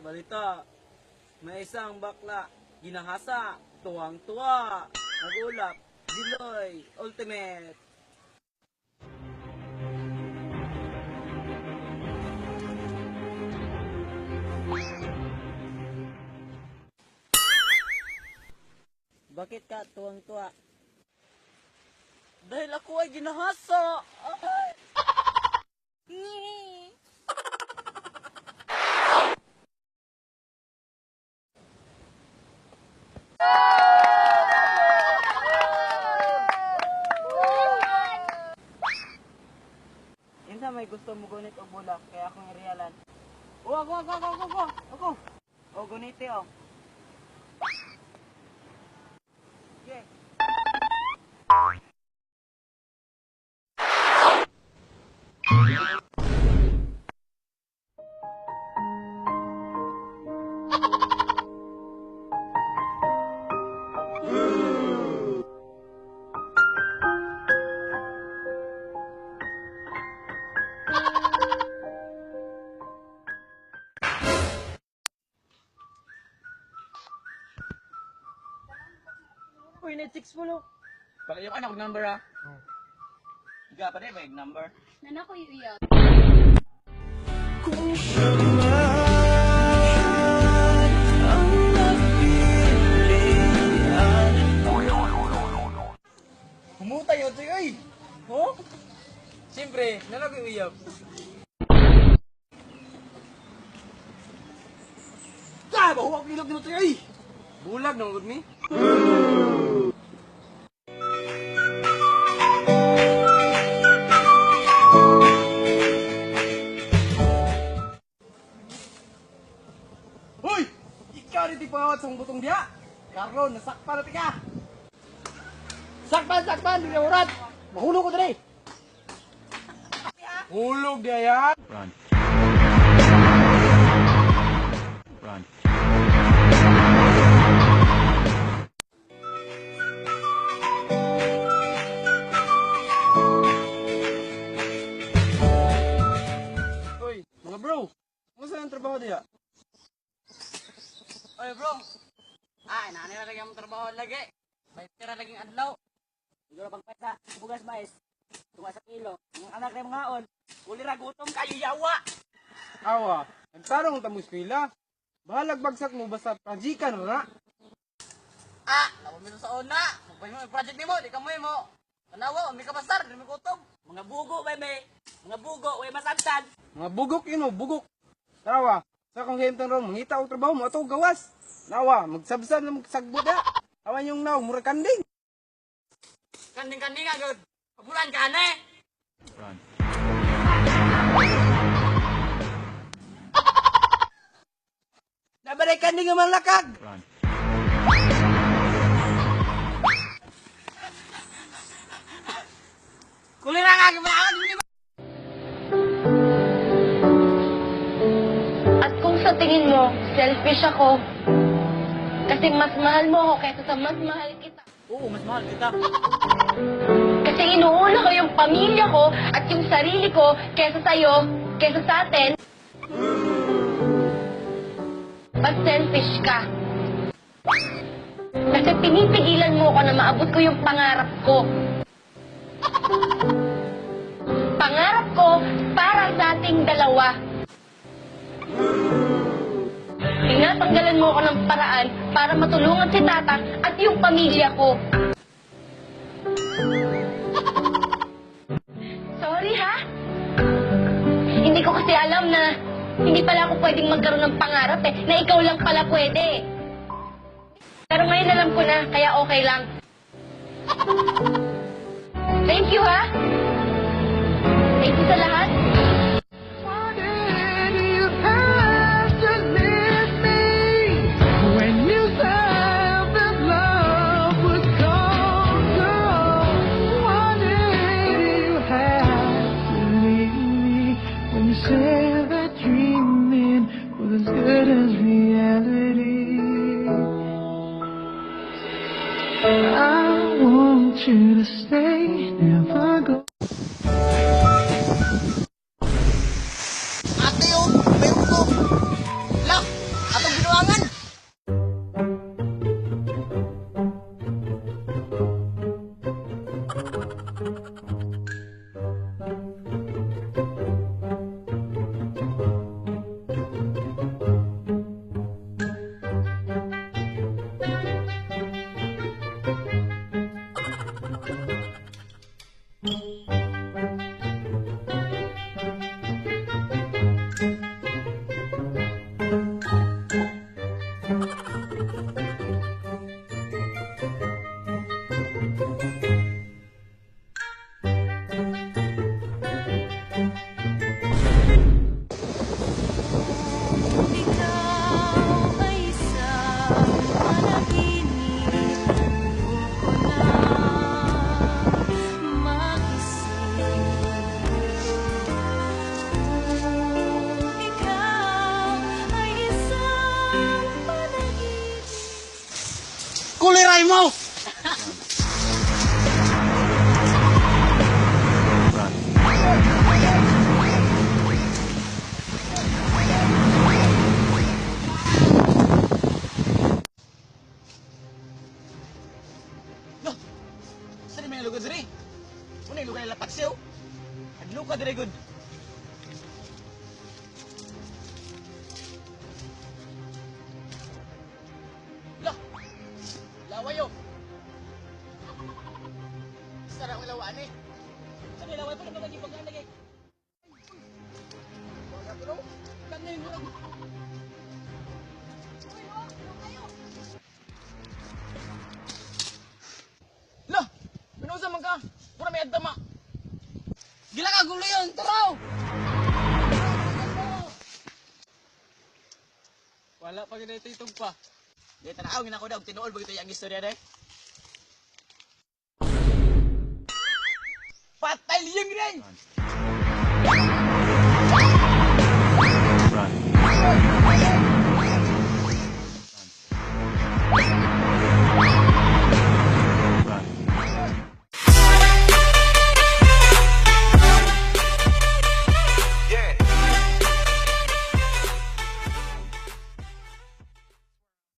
Balita, may isang bakla, ginahasa, tuwang-tuwa, nagulap, Diloy, Ultimate. Bakit ka tuwang-tuwa? Dahil ako ay ginahasa! Ay! Insa may gusto mo gunit og bulak kaya akong irialan. Oh, ako, ako, ako, ako, ako, ako. Oh, gunite oh. Okay. Uy, net 6 po. Pag anak number ah. Iga pa rin ba yung number? Nana ko yung Kung siya man ang napilian. Humutay yun sa'yo ay! Oh? Siyempre, nalag yung uyab. Ah! Bahuwag ilog nimo sa'yo ay! Bulag na magod mi. Hoy! Ikaw rin pangawat sa butong diya! Karon, nasakpan na tika! Sakpan, sakpan, di na urat. Mahulog ko dre. Hulog diya yan! Run. Run. Hoy, mga bro! Kumusta ang trabaho diya? Oy, bro. Ah, inaani na lagi ang trabaho lagi. May tira laging adlaw. Hindi na pangpesa, bugas mais. Tunga sa kilo. Ang anak na mga on. Kulira gutom kayo yawa. Awa, nagtarong ta mo eskwela. Bahalag bagsak mo basta prajikan na. Ah, nawa sa una. Magpay mo project nimo, di ka mo mo. Tanawa, umi ka basar, di mo gutom. Mga bugo bay may. Mga bugo way masagtan. Mga bugok yun mo, bugok. Tarawa, sa kong himtang ron, mangita og trabaho mo ato gawas. Nawa, magsabsab na magsagbot ya. Awan yung naw, mura kanding. Kanding-kanding agad. Pabulan ka na eh. Run. Nabalay kanding nga manlakag. Run. Kulira ka, gimana di At kung sa tingin mo, selfish ako, kasi mas mahal mo ako kaysa sa mas mahal kita. Oo, mas mahal kita. Kasi inuuna ko yung pamilya ko at yung sarili ko kaysa sa'yo, kaysa sa atin. Mas selfish ka. Kasi pinipigilan mo ako na maabot ko yung pangarap ko. Pangarap ko para sa ating dalawa. Tinatanggalan mo ako ng paraan para matulungan si Tatang at yung pamilya ko. Sorry ha. Hindi ko kasi alam na hindi pala ako pwedeng magkaroon ng pangarap eh, na ikaw lang pala pwede. Pero ngayon alam ko na, kaya okay lang. Thank you ha. Thank you sa lahat. Why did you have to leave me when you said that love would conquer all? Why did you have to leave me when you said that dreaming was as good as reality? I want you to stay, never go. Ate, oh, may utom. Lah, Kuliray mo! Run. No. Sa ni may lugar diri? Unay lugar nila paksiw. Adlo ka diri gud. Lo. Laway yo. Sara ang lawaan eh. Sa may laway pa naman lagi pagkaan lagi. Lo, pinusa man ka. Pura may adama. Gila ka gulo yun! Taraw! Wala pa ganito itong pa. Di tanaw gina ko daw tinuol ba ito ang istorya day. Patay liyang rin. Run.